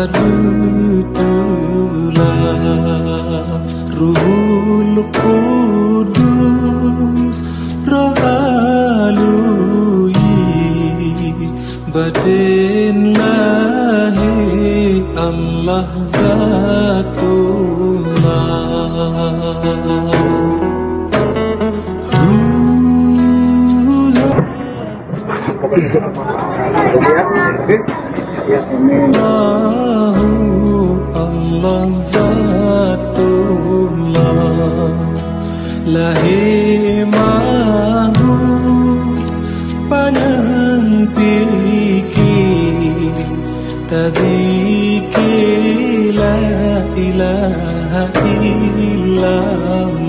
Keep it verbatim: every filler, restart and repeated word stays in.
Beuteulah Ruhul Qudus, Roh Alui, batin lahé Allah Zatullah. Hu, Allahu Allah Zatullah, lahé mahmud panyang pike, tazikir la ilaha illallah.